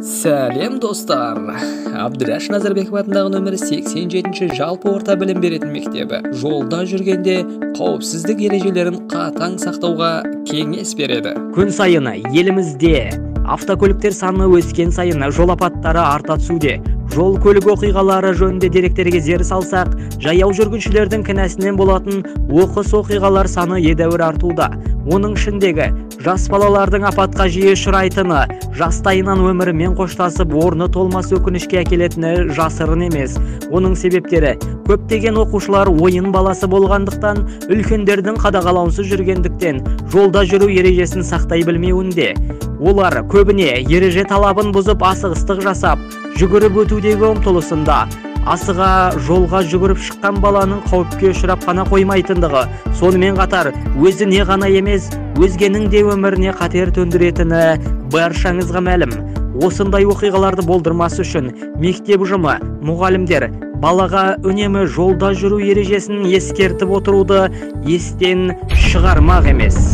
Сәлем достар! Абдыраш Назарбеков атындағы нөмірі 87-ші жалпы орта білім беретін мектебі жолда жүргенде қауіпсіздік ережелерін қатаң сақтауға кеңес береді. Күн сайын елімізде автокөліктер саны өскен сайын жол апаттары арта түсуде. Жол көлік оқиғалары жөнінде деректерге зер салсақ, жаяу жүргіншілердің кінәсінен болатын оқыс оқиғалар саны едәуір артуда. Оның ішіндегі жас балалардың апатқа жиі ұшырайтыны, жастайынан өмірімен қоштасып, орны толмас өкінішке әкелетіні жасырын емес. Оның себептері көптеген оқушылар ойын баласы болғандықтан, үлкендердің қадағалауынсыз жүргендіктен, жолда жүру ережесін сақтай білмеуінде. Олар көбіне ереже талабын бұзып, асығыстық жасап, жүгіріп өтудегі ұмтылысында асыға жолға жүгіріп шыққан баланың қауіпке ұшырап қана қоймайтындығы, сонымен қатар өзіне ғана емес, өзгенің де өміріне қатер төндіретіні баршаңызға мәлім. Осындай оқиғаларды болдырмас үшін мектеп ұжымы, мұғалімдер балаға үнемі жолда жүру ережесін ескертіп отыруды естен шығармақ емес.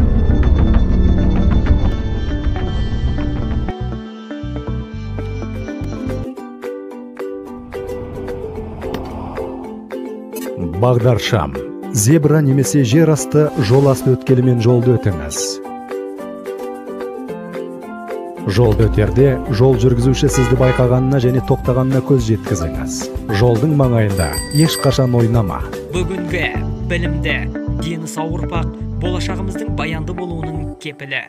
Бағдаршам, зебра немесе жер асты жол асты өткелімен жолды өтіңіз. Жолды өтерде жол жүргізуші сізді байқағанына және тоқтағанына көз жеткізіңіз. Жолдың маңайында ешқашан ойнама. Бүгінгі білімді, дені сау ұрпақ болашағымыздың баянды болуының кепілі.